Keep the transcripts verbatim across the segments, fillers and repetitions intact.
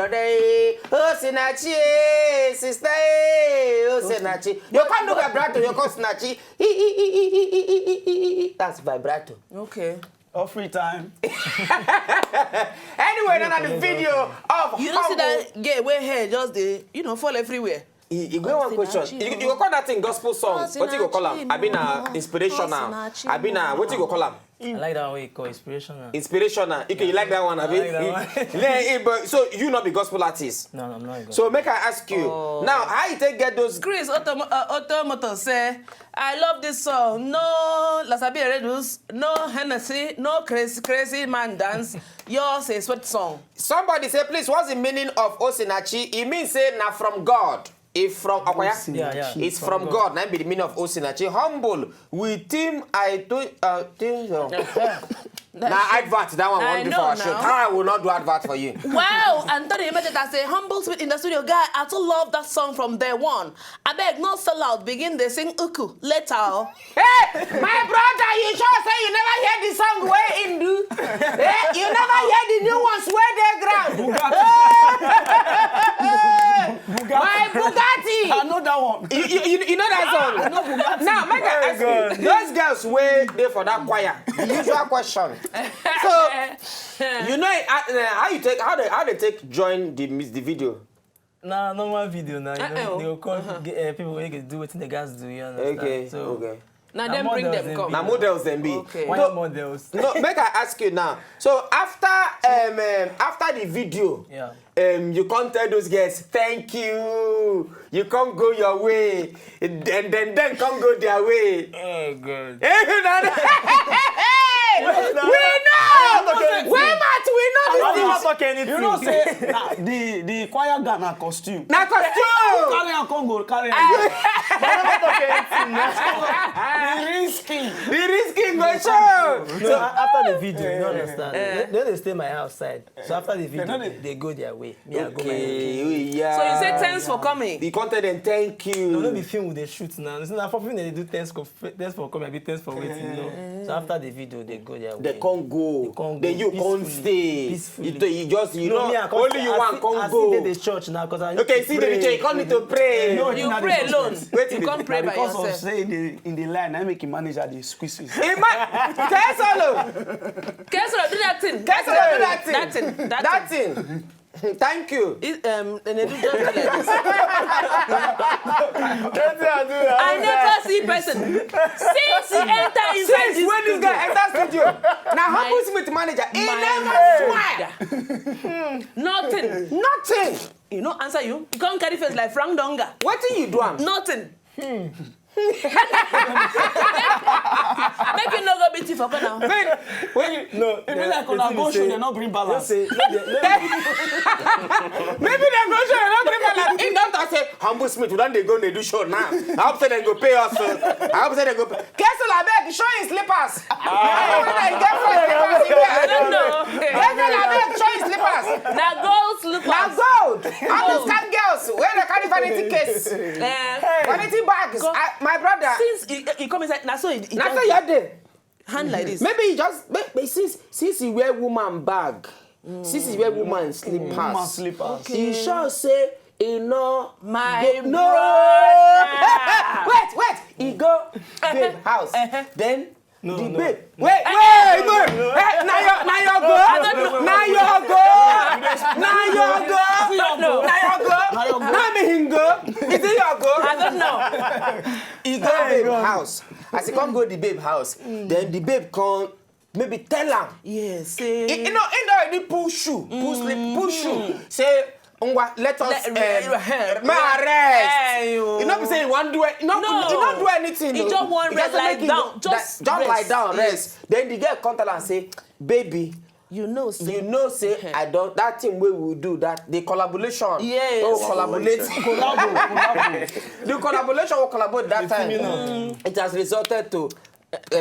Hey, oh, Sinachi, eh, sister, eh, oh, Sinachi. You can't do vibrato, you can't Sinachi. That's vibrato. Okay. All free time. Anyway, now the video of You don't see that gay where hair just dey, you know, fall everywhere. You, you go one question. You, you go call that thing gospel song. What you go call am? I mean, uh, inspirational. I mean, uh, what you go call am? I like that way you call inspirational. Inspirational. Okay, you like that one, abi? I like that one. Yeah, eh, but so you not be gospel artist. No, no, I'm not. A So make I ask you now, how you take get those? Chris Otomo- uh, Otomoto say, I love this song. No Lasabi Eredus, no Hennessy, no crazy crazy man dance. Yours is sweat song. Somebody say, please, what's the meaning of Osinachi? It means say na from God. If from Akwaya, Yeah, yeah. it's from God. That be the meaning of Osinachi. Humble with him, I do uh, things. Uh, That now shit- advert that one I won't do know for our show. now. I will not do advert for you. Wow, Antonio Imejeta say, humble sweet in the studio guy, I too love that song from day one. I beg, no sell out, begin they sing uku later. Oh. Hey, my brother, you sure say you never hear the song where in do? Eh, you never hear the new ones where they ground. My Bugatti. I know that one. You, you, you, you know that song? Now, make I ask you, those girls where they for that choir, the usual question. So, you know, uh, uh, how you take, how they, how they take join the mus- the video? Nah, normal video now. You Uh-oh. know, they will call uh, people when they do what the guys do. You understand? Okay, So, okay. Now Na then bring models them dem come. be. Now models them be. Okay. Why No, models? No, make I ask you now. So after um, um after the video, Yeah. um you can't tell those girls thank you. You can't go your way, and then then can't go their way. Oh God. Hey, no, no. Hey, we know. We must. We know I this don't thing. talk anything. You know, say nah, the the choir guy na costume. Na costume. Carry am come go, carry am go. But I don't talk anything. The risking. The risking go show. So a- after the video, you don't understand. They, they, they stay my house side. So after the video, don't they, dey- they go their way. Me, I go my way. Okay, yeah. So you say thanks for coming. The content and thank you. No, no be film we dey shoot now. It's not for film they do thanks for thanks for coming, I be thanks for waiting. No. So after the video, they go their way. They can't go. They can't Then go you can't peacefully. stay. Peacefully. You, do- you just you No, know me, I can't only stay. you I want see- can't I go. see they dey church now because I need Okay, to see pray. the you can't need to pray. No, You na pray the alone. Wait You till can't the- pray by Because of yourself. say in the in the line, I make him manager the squeeze it. Ima- K S L O. K S L O, do that thing. K S L O, do that thing. That thing. That, That thing. thing. Thank you. It, um, and they do just do like this. K S L O, do that. I never see person. Since he enter inside Since this when this studio, guy enter studio, now My- Humble Smith manager, he my never God. smile. Nothing. Nothing. You know, answer you. You can't carry face like Frank Donga. What do you do? Am? Nothing. Make you no go beat you for corner. When, when you, No, if you like una go show, they no bring balance. Maybe they go show, they no bring balance. If doctor say Humble Smith, we don dey go dey do show now. I hope say they go pay us. Uh, I hope say they go pay. K S L O, abeg, show him slippers. When I get first slippers, he wear. I don't know. K S L O, abeg, show him slippers. Na gold slippers. Na gold. All those kind girls wey dey carry vanity case, Eh, vanity bags. Go- I, my brother. Since he, he come inside, na so he, he Na just so you dey. Hand like this. Maybe he just may- may- since since he wear woman bag, since he wear woman slippers, Woman slippers. He sure say he no My go- no. brother. Wait, wait. He go babe house. Then No, the no. Babe. Wait, wait, wait. Eh, na your na your go. Na your go. Na your go. No. Na your go. Na me him go. Is it your go? I don't know. He go babe house. As he come go the babe house, then the babe come maybe tell am. Yes. He, he no, he no already pull shoe, pull slip, pull shoe. Say, Ngwa, let us Let- um, eh, ma rest. Eh, You know, be say you want do it. No, No. you don't do anything. He No. just want He rest, say lie make you down, do- just that- just lie rest. Down, Yes. Rest. Then the girl come tell am say, baby, You know, say, you know say I don't that thing wey we do that the collaboration. Yes. Oh, collaborate. Collabo, collabo. The collaboration we collaborate that time. Between us. It has resulted to. Um, um, he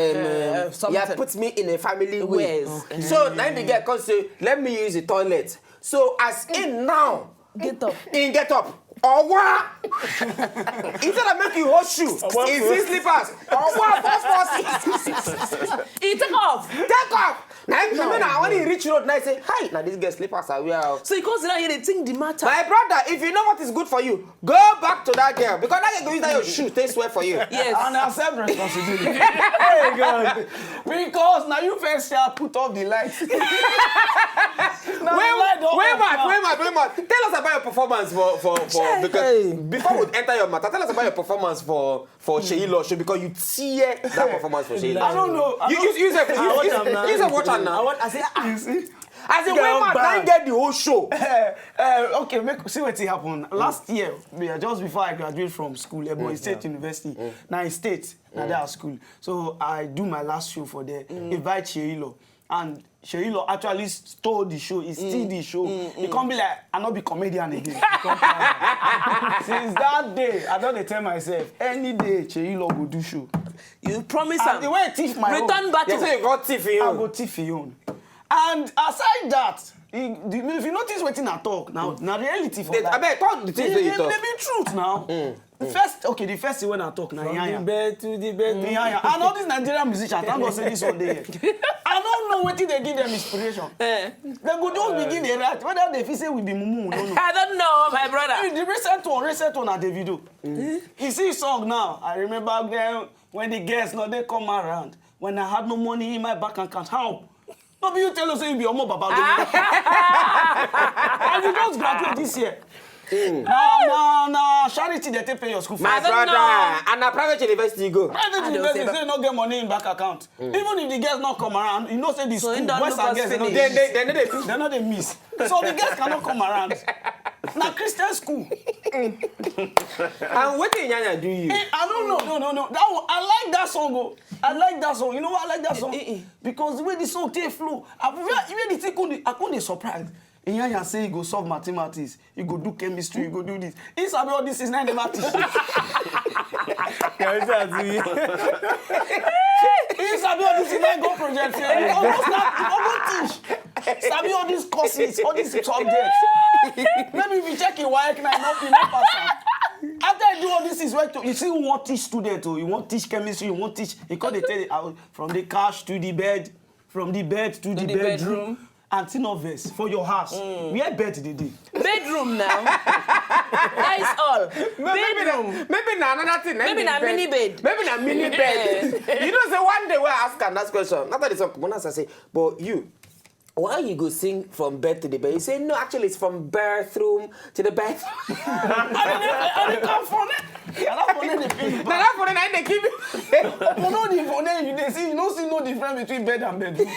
has something. Put me in a family way. Yes. So now the girl come say, let me use the toilet. So as in now, Get up. In get up. Owa. Instead of make you hold shoe, is this slippers? Owa, four, four, six. He take off. Take off. Now, no, no, no. And he reach road and I say, "Hi, now this girl slippers are wear." So you come sit down here dey think the matter. My brother, if you know what is good for you, go back to that girl because that girl go use that your shoe take swear for you. Yes. And accept responsibility. Hey God. Because now you first shall put off the lights. Now Wait, the light don wait, off man, now. wait, man, wait, man. Tell us about your performance for for for because Hey. before we enter your matter, tell us about your performance for for Seyi Law show because you tear that performance for Seyi Law. I don't know. I You don't- use use a I watch am now. use a watch am I now. want. I say ah. As a Girl, way man bad. can get the whole show. Uh, uh, okay, make see wetin happen. Last year, yeah, just before I graduate from school, Ebonyi State University, na in state, na that school. So I do my last show for there. Invite Seyi Law, and Seyi Law actually stole the show. He steal the show. He come be like, "I no be comedian again." Since that day, I don dey tell myself, any day Seyi Law go do show. You promise And am. The way he thief my Return own, back They to say you got thief in I you. go thief him own. And aside that, he, the, if you notice wetin I talk now, na reality for They- life. I bet all the things They- wey you they- talk. They be truth now. The first, okay, the first thing when I talk na From the yanya. Bed to the bed. Yanya. And all these Nigerian musicians, thank God say this one dey here. I don't know wetin dey give them inspiration. Eh. They go just begin dey write. Whether they feel say we be mumu, we no know. I don't know, my brother. Hey, the recent one, recent one na Davido. You see his song now. I remember then when the girls no dey come around. When I had no money in my bank account. How? No be you tell us say you be Omo Baba. And you just graduate this year. Na na na charity dey take pay your school fees. My I don't brother, know. and na private university you go. Private I don't university say that. Say no get money in bank account. Even if the girls not come around, you know say the So school he don't boys look and us girls they no finish. They dey they they no dey. they no dey miss. So the girls cannot come around. Na Christian school. And wetin yanya do you? Eh, I don't know. No, no, no. That one, I like that song. Oh. I like that song. You know why I like that song? Eh, eh, eh. Because the way the song take flow, I, when, when the thing come, I come dey surprise. Yanya say he go solve mathematics, he go do chemistry, he go do this. He sabi all this is not the mathematics. He sabi all this is not go project here. He almost not, he almost teach. Sabi all these courses, all these subjects. Maybe if you check in WAEC now, you no you no pass am. After you do all these things, well, you see who wan teach student o, you wan teach chemistry, you wan teach. He come dey tell you how from the couch to the bed, from the bed to, the, the bedroom. Bedroom. Aunty no vex for your house. Where bed dey dey? Bedroom now. That is all. No, maybe na, Bedroom. maybe na another thing. Maybe na mini bed. Maybe na mini bed. You know, say one day when I ask am that question, after the song, when I say, "But you, why you go sing from bed to the bed?" You say, "No, actually, it's from bathroom to the bed." I dey come for net. I don for net dey pay you Na back. that for na dey give you. For no the for net you dey see, you no see no difference between bed and bedroom.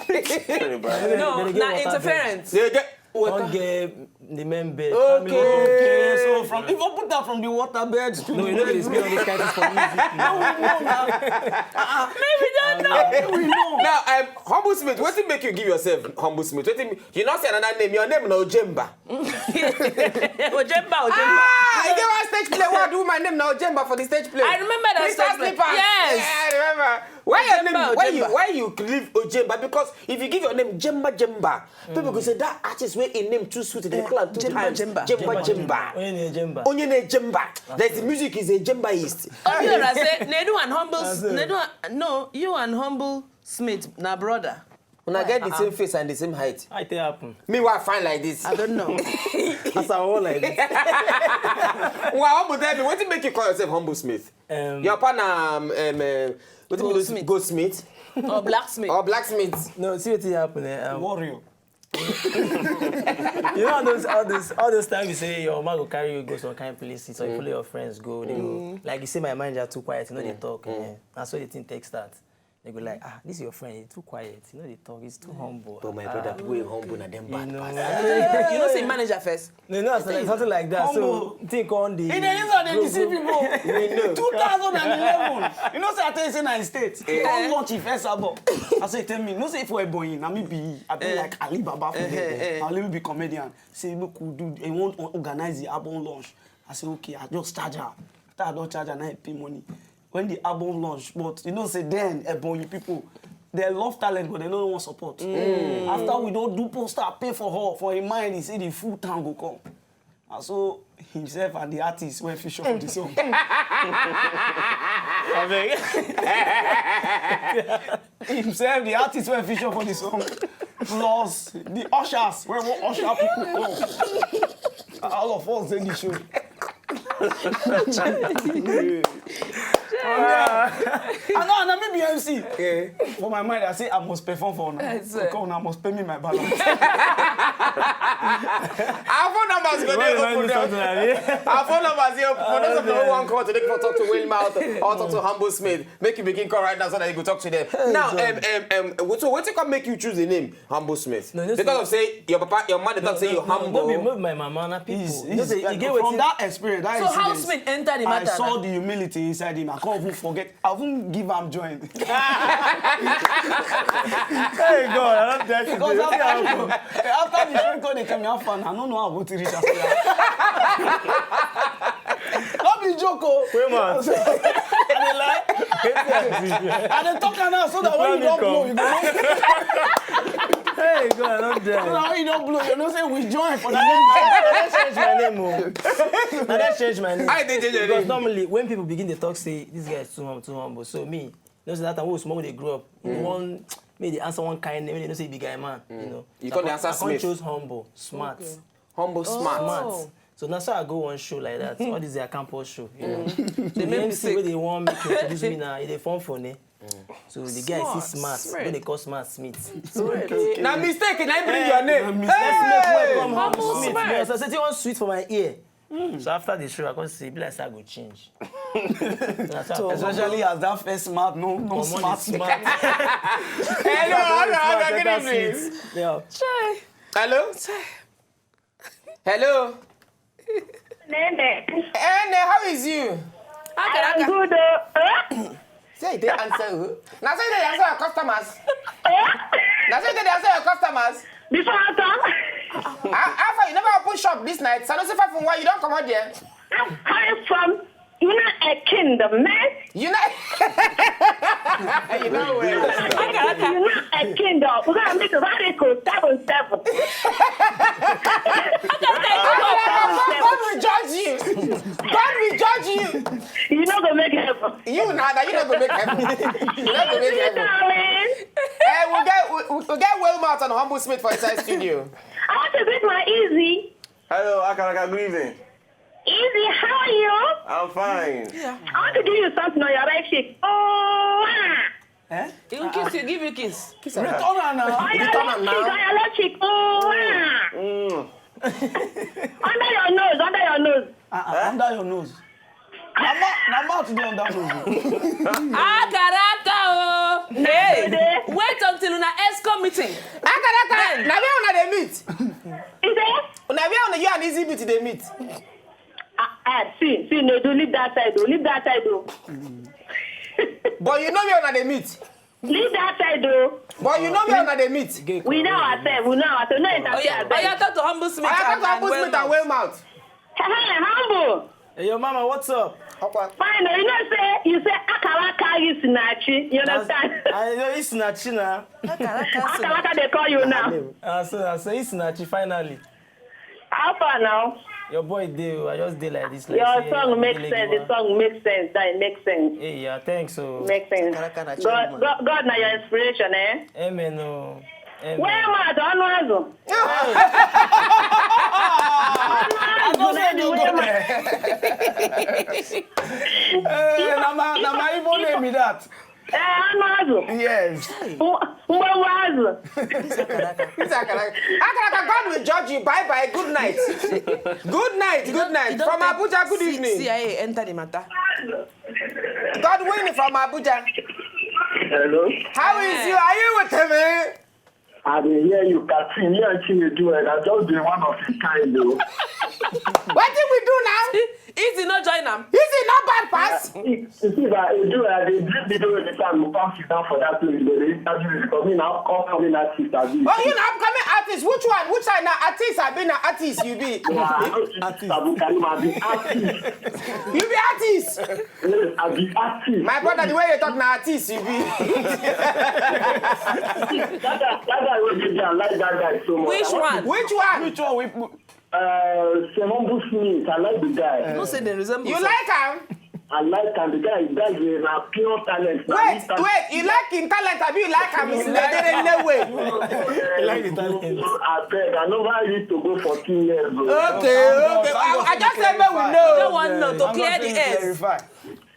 No, na interference. They get Don't water. Get the men bed. Okay. Okay, so from if you put that from the water bed to No, the you know they bedroom, explain all these kind of things for music. now we know now. Maybe don't know. We know. Now, um, Humble Smith, wetin make you give yourself Humble Smith? Wetin you not say another name? Your name na Ojemba. Ojemba, Ojemba. Ah, I get one stage play. What do my name na Ojemba for the stage play? I remember that Crystal stage play. Slippers. Yes. Yeah, I remember. Why your Ojemba, name? Why you Ojemba. Why you leave Ojemba? Because if you give your name Jemba Jemba, people go say that artist wey im name too sweet, they call am two Jemba, times. Jemba. Jemba Jemba. Onye na-eje mba. Onye na-ejemba. There's the music is a Jembaist. Obiora say, Nedu and Humble, Nedu and, no, you and Humble Smith, na brother. Una get the same face and the same height. How it take happen? Me, why fine like this? I don't know. As I hold like this. Why Humble tell me? Wetin make you call yourself Humble Smith? Um, Your partner, um, um, uh, wetin be those Goldsmith. Goldsmith Or blacksmith. Or blacksmith? No, see wetin happen. Eh? Um, Warrior. You know all those all those all those times you say your mama go carry you go some kind places or you follow your friends go, they go like you say my manager too quiet, you know they talk. Eh? And so the thing take start. They go like, ah, this is your friend, he's too quiet, you know they talk, he's too humble. But my Ah, brother, people wey humble na dem you bad know, pass. You know, say manager first. No, no, something, something like that. So Humble. Think on the. He dey use am dey deceive people. We know. Two thousand and eleven. You know say I tell you say na him state. He come launch him first album. I say tell me, no say for Ebonyi, na me be, I be like Alibaba for Eh, eh, there. eh. Na only me be comedian. Say make we do, he wan organize the album launch. I say okay, I just charge am. After I don charge am, na him pay money. When the album launch, but you know say then Ebonyi people, they love talent but they no wan support. After we don do poster, pay for hall, for him mind he say the full town go come. And so himself and the artist wey feature for the song. Himself, the artist wey feature for the song. plus the ushers wey wan usher people come. All of us dey the show. And now, na me be M C. For my mind, I say I must perform for una. Yes, sir. Because una must pay me my balance. Our phone numbers go dey open. Our phone numbers dey open. For those of you who wan call today, for talk to Wayne Mouth or talk to Humble Smith, make you begin call right now so that you go talk to them. Now, um, um, um, so wetin come make you choose the name Humble Smith? No, no, because of say your papa, your mother talk say you humble. No, no, no, no be my mama, na people. You know say e get from wetin that experience, that So how incident, Smith enter the matter? I saw the humility inside him. I can't even forget. I won't give am join. Hey God, I don't dare to Because do it. After the show, after the show, come dey tell me how fun. I don't know how to reach as well. No be joke o. Wait, man. I dey lie. I dey talk am now so that when you don blow, you go know. Hey God, I don't dare. So that when you don blow, you know say we join for the name. I don change my name o. I don change my name. I dey change your name. Because normally when people begin dey talk say this guy is too humble, too humble. So me, you know say that time we small, we dey grow up. We wan make dey answer one kind name, make dey know say you be guy man. You know. You come dey answer Smith. I come choose humble, smart. Humble, smart. Smart. So na so I go one show like that. All this their campus show, you know. So the M C wey dey wan make you introduce me now, e dey form for me. So the guy see smart, wey dey call smart Smith. Na mistake na bring your name. Let's make welcome humble Smith. Yes, I say you wan sweet for my ear. So after the show, I come say, be like say I go change. Especially as that first smart, no, no smart. Hello, hello, hello, good evening. Yeah. Hello? Hello? Nene. Nene, how is you? I am good. Say they answer who? Now say they answer your customers. Now say they answer your customers. Before I come. How far you never open shop this night? Sanusi five from why you don't come out there? I'm coming from United Kingdom, man. United. You know well. United Kingdom. We gonna make a radical seven seven. God will judge you. God will judge you. You no go make heaven. You nada, you no go make heaven. You no go make heaven. Eh, we get we, we get Well Mouth and Humble Smith for inside studio. I want to greet my Easy. Hello, Akaraka, good evening. Easy, how are you? I'm fine. Yeah. I want to give you something on your right cheek. Oh, ah. Eh? He will kiss you, give you kiss. Kiss her. Return her now. On your left cheek, on your left cheek. Oh, ah. Under your nose, under your nose. Uh-uh, under your nose. Na mou-, na mouth dey under nose. Akaraka o. Hey, wait until una escort meeting. Akaraka, na where una dey meet? Is it? Una where una, you and Easy Beauty dey meet? Ah, ah, see, see, no, do leave that side, do leave that side, do. But you know where una dey meet? Leave that side, do. But you know where una dey meet? We know ourselves, we know ourselves. No interfere. Oya, oya, talk to Humble Smith. Oya, talk to Humble Smith and Well Mouth. Hey, Humble. Hey, your mama, what's up? Fine, you know say, you say Akaraka Isinachi, you understand? I know Isinachi now. Akaraka dey call you now. I say, I say Isinachi finally. How far now? Your boy dey o, I just dey like this. Like your song makes sense. The song makes sense. That makes sense. Hey, yeah, thanks o. Makes sense. God, God, God na your inspiration, eh? Amen o. Amen. Well Mouth, ọnụ azụ. Ọnụ azụ na-eji Well Mouth. Eh, na my, na my Igbo name be that. Eh, ọnụ azụ. Yes. Mgbagbu azụ. Akaraka, God will judge you. Bye bye. Good night. Good night. Good night. From Abuja, good evening. C I A enter the matter. Godwin from Abuja. Hello. How is you? Are you with me? I dey hear you, Kasim. Me and Chinedu, and I just be one of his kind, though. Wetin we do now? Easy no join am. Easy no bad pass. You see that I do, I dey drink video with the time we come sit down for that place. They dey interview me because me now upcoming artist, abi. Oh, you na upcoming artist. Which one? Which side na artist? Abi na artist you be? Yeah, I no fit artist. Abu Karim, I be artist. You be artist. Yes, I be active. My brother, the way you talk na artist you be. That guy, that guy wey dey there, I like that guy so much. Which one? Which one? Which one? We, uh, Simon Smith, I like the guy. No say they resemble. You like am? I like am. The guy, that is a pure talent. Wait, wait. You like him talent? Abi you like am? Is in a way. I like the talent. I beg, I never reach to go fourteen years old. Okay, okay. I, I just said make we know. Don't want no to I'm clear not the saying earth. Clarify.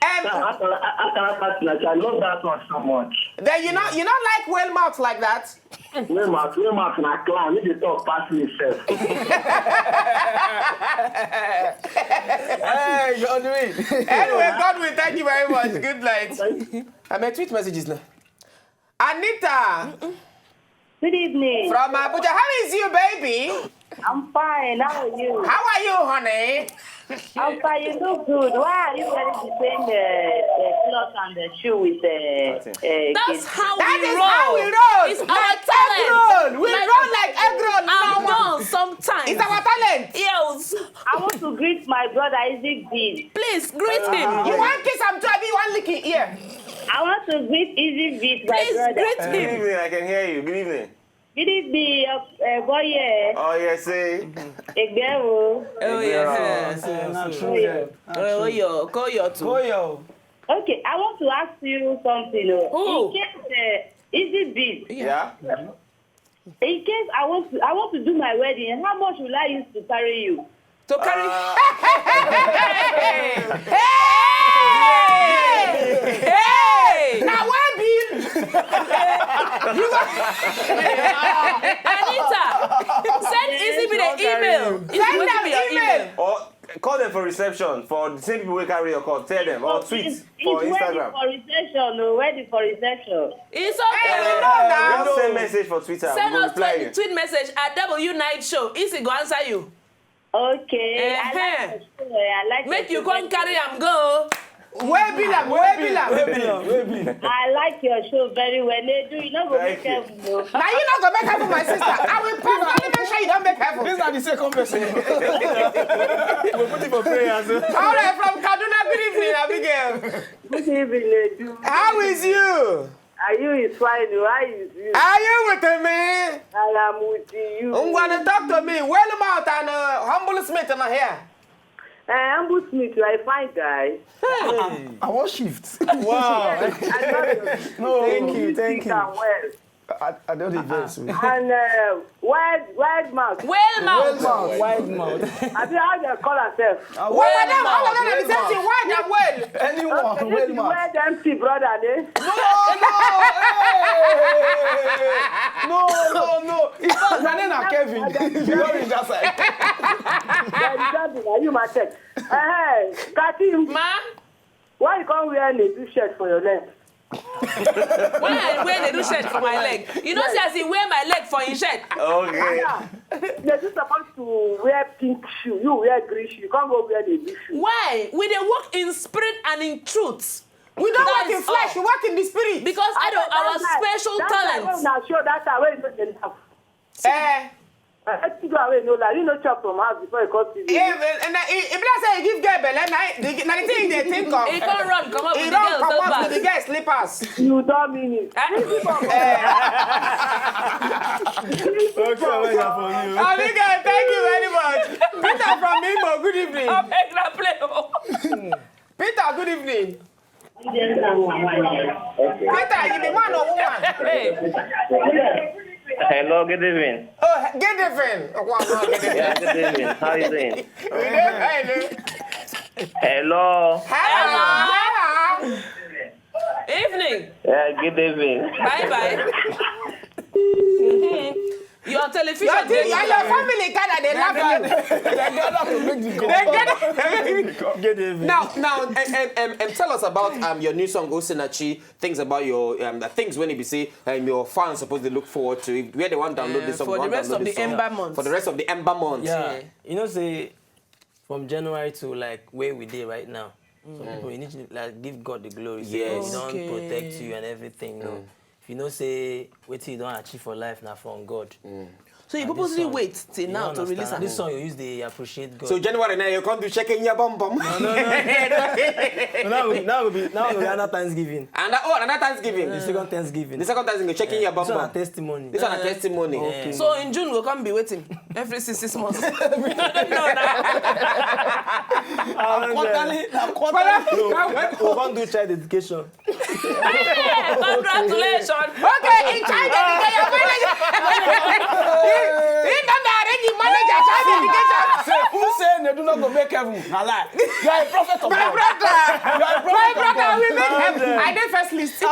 Um, How can I, how can I pass like I love that one so much. Then you know you don't like whale mouth like that. Wey mouth, wey mouth na clown, if you talk pass me sef. Hey, Godwin. Anyway, Godwin, thank you very much. Good night. I'm a tweet messages now. Anita Good evening. From Abuja. How is you, baby? I'm fine. How are you? How are you, honey? I'm fine. You look good. Why are you wearing the same uh, uh, cloth and the shoe with uh, uh, That's kids? how That we is roll. how we roll. It's Like our egg talent. roll. We Like, roll like egg roll. I'm Now. done sometimes. It's our talent. Yes. I want to greet my brother Isaac Bean. Please greet him. You want kiss am too? Abi you want lick it here? I want to greet Easy Beat, my Please brother. greet Good him. evening. I can hear you. Good evening. Good evening, uh, uh, boy, yeah. Oh, yes, say. Egbero. Oh, yes. Yeah. Yes. Uh, not Yes. true. Yeah. Oh, yo, call your two. Go yo. Okay, I want to ask you something. Oh. Who? In case uh, Easy Beat, Yeah. in case I want to, I want to do my wedding, how much will I use to carry you? To carry. Uh, Hey! Hey! Hey! Now why be Anita, send Easy Beat an email. Easy Send Beat them your email. Or call them for reception for the same people who carry your call. Tell them or tweet It's, for it's wedding Instagram. For reception, no, wedding for reception. It's Hey, we okay. know now. Just send message for Twitter. Send We will us reply tweet, you. tweet message at W Night Show. Easy go answer you. Okay, I Uh-huh. like your show. I like Make your you show come very carry well. am go. Where be them? Where be them? Wait, wait, wait. I like your show very well. They do. You know, go Thank make you. heaven, no. Now you not gonna make heaven, my sister. I will personally make sure you don't make heaven. This is the second person. We put it for prayers. All right, from Kaduna. Good evening, Abigail. Good evening, Edu. How is you? Are you is fine? Oh, how is you? Are you with me? I am with you. Ungwana, talk to me. Well mouth and uh, humble Smith in here. Uh, Humble Smith, you are a fine guy. I want shift. Wow. I love you. No, thank you, thank Speak am you. Well. I, I don't even. And uh, wide, wide mouth. Well mouth. Wide mouth. I mean, how they call herself? Well, madam, all of them are the same thing. Why that well? Anyone, Okay, well this is mouth. wide empty, brother. Eh? No, no, hey, hey, hey, hey. No, no, no. It's not my name, na Kevin. You don't reach that side. Daddy, daddy, are you my check? Hey, Katim, Ma, why you can't wear a blue shirt for your leg? why I wear the shirt for my leg? You know, say as he wear my leg for his shirt. Okay. Yeah. They just supposed to wear pink shoe. You wear green shoe. You can't go wear the blue shoe. Why? We dey walk in spirit and in truth. We don't That work in is flesh, we all. We work in the spirit. Because I don't, our That's why- special that's why talent. When I show that time, when you know they laugh. Eh, I think you are no lie. You know, chop from house before you come see me. eh, eh, and I- if if I say you give girl belle, na the na the thing they think of. He can't run, come up He with the run girls. come Don't out with the back. girl slippers. You don't mean it. Eh? This is for Okay, wait for you. Abigail, thank you very much. Peter from Imo, good evening. Abeg na play o. Peter, good evening. Peter, you be man or woman? Hey. Hello, good evening. Oh, good evening. Oh, wow, wow, good evening. Yeah, good evening. How you doing? We dey fine, eh? Hello. Hello. Hello. Evening. Yeah, good evening. Bye bye. Mhm. Your television. Your, thing, your, your family gather, they laugh you. They gather to make the call. They gather. Good evening. Now, now, and, and, and, and tell us about um your new song, Osinachi. Things about your um the things when you be say um your fans supposed to look forward to. Where they want to download Uh, this song, for they the want rest of download the this song. Ember month. For the rest of the Ember month. Yeah, you know say from January to like where we dey right now, some people you need to like give God the glory. Say Yes. He don Okay. Protect you and everything. No, if you know say wetin you don achieve for life na from God. So you And this purposely song, wait till you now don't to release understand. am. This song you use dey appreciate God. So January now you come to check in your bum bum. Now go be now go be now go be another Thanksgiving. And that, oh, another Thanksgiving. The second Thanksgiving. The second Thanksgiving, you're checking your bum This one bum. na testimony. This one a testimony. Okay. So in June we'll come be waiting every six six months. We don't know now. Quarterly, na quarterly. No, we wan do child education. Congratulations. Okay, in China, they are very Make heaven, na lie. You are a prophet of God. You are a prophet of God. We make heaven. I dey first list.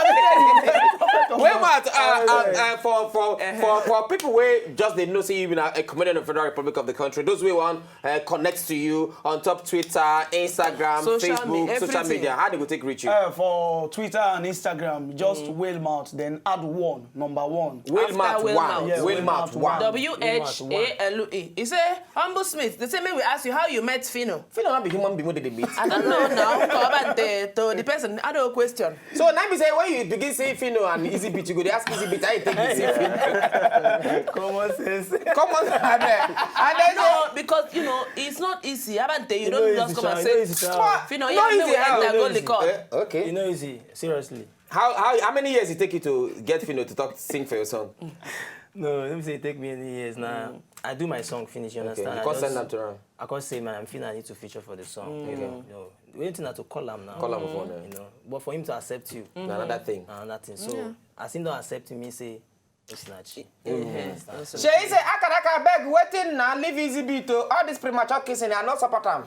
Wait, but uh, uh, uh, for for for for people wey just dey know say you been a, a comedian of Federal Republic of the country, those wey wan uh, connect to you on top Twitter, Instagram, Social Facebook, me- social everything. Media, how they go take reach you? Uh, for Twitter and Instagram, just whale mouth, then add one, number one. Whale mouth Whale one. Mouth. Yeah, Whale mouth one. W H A L E. He say, Humble Smith, they say, may we ask you how you met Fino. Fino no be human being wey dey meet. I don't know now. Go about the, to the person. I don't question. So now be say when you begin say Fino and Easy Beat, you go dey ask Easy Beat how you take dey see Fino. Common sense. Come on, abeg. And then No, because you know it's not easy. Abante, you No don't easy, just come and sha. say, No easy, sha. Fino, No yeah, easy, we how? enter No go easy. the call. Eh, okay. You know, easy. Seriously. How, how how many years it take you to get Fino to talk sing for your song? No, let me say it take me any years now. I do my song finish. You Okay, understand? you I can't just- send them to her. I can't say, man, I'm feeling I need to feature for the song. You know, the only thing I to call him now. Call him phone. You know, but for him to accept you, Na another thing. na another thing. So as him don't accept me, say it's not cheap. Yes. Shey say, "Akaraka, beg, waiting now, leave Easy Beat to all this premature kissing. I no support am.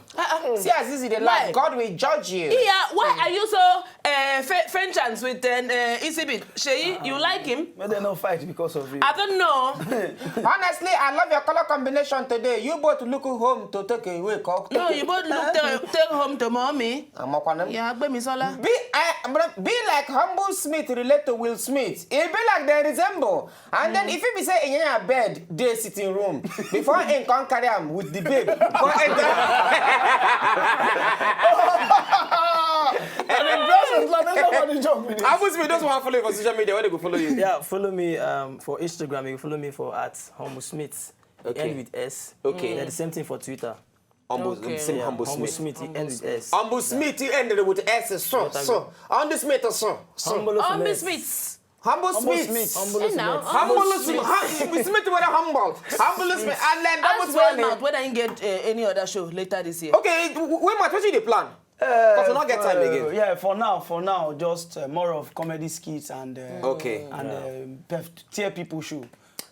See as Easy dey laugh, Why? God will judge you." Yeah, why are you so uh, fe- friendshans with uh, uh, Easy Beat? Sheyi, you like him? May they not fight because of you. I don't know. Honestly, I love your color combination today. You both look home to take away cock. No, you both look take, take home to mommy. Amakwanam. Yeah, Gbemisola. Be, uh, bro, be like Humble Smith relate to Will Smith. E be like they resemble. And then if you be say in your bed, dey sitting room, before him come carry am with the babe, come enter. And the best is like, that's not the joke with this. Humble Smith, those who wan follow you for social media, where they go follow you? Yeah, follow me um, for Instagram. You follow me for at Humble Smith. Okay. End with S. Okay. Yeah, the same thing for Twitter. Humble, Okay. same Yeah, Humble Humble Smith. Smith. End with S. Humble Smith, you ended with S. So, so. On the Smith, so, so. Humble Humble Smith. Smith. Humble Humble Smith. Smith. Hey, now. Humble Smith. Hum- Smith with a humble. Humble Smith. And then that Ask was well funny. Mouth whether he get uh, any other show later this year. Okay, w- w- wait, much what you dey plan? Because we not get time again. Yeah, for now, for now, just uh, more of comedy skits and uh, Okay. and um, perf- tear people show.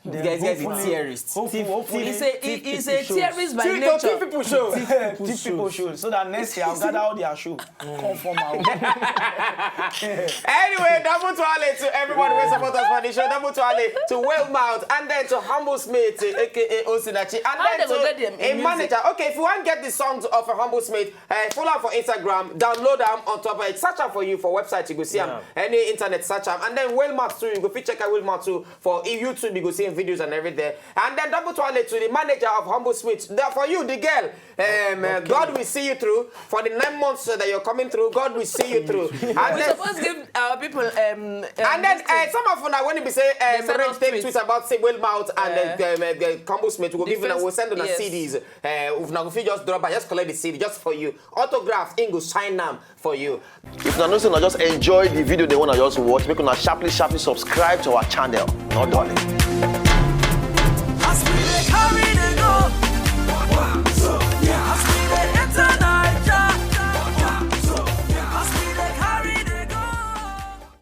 Then Guys, guys, hopefully- it's tearist. Hopefully, hopefully, He's a, he, he's a shows. tearist by Tear- nature. Tear people show. Tear people show. So that next year I'll gather all their show. Come for my Anyway, double twale to everybody who support us for the show. Double twale to Whale Mouth and then to Humble Smith, A K A Osinachi. And How then they go to get them a in manager. Okay, if you want to get the songs of Humble Smith, uh, follow am for Instagram, download am on top of it, search am for you for website, you go see am. Yeah. Any internet, search am. And then Whale Mouth too, you go fit check out Whale Mouth too for YouTube, you go see him videos and everything. And then double twale to the manager of Humble Smith. There for you, the girl. Um, uh, God will see you through for the nine months uh, that you're coming through. God will see you through. And We then, supposed give our people. Um, um, and then this uh, thing. Some of una when we say um, They send Red us take tweets. Tweets about say Whale Mouth and uh, um, uh, Humble Smith. We'll The give una, first- we'll send una yes. C Ds. Uh, if una go fit just drop by, just collect the C D just for you. Autograph, Ingo sign am for you. If una know say una just enjoy the video they wanna just watch, make una sharply sharply subscribe to our channel. No darling.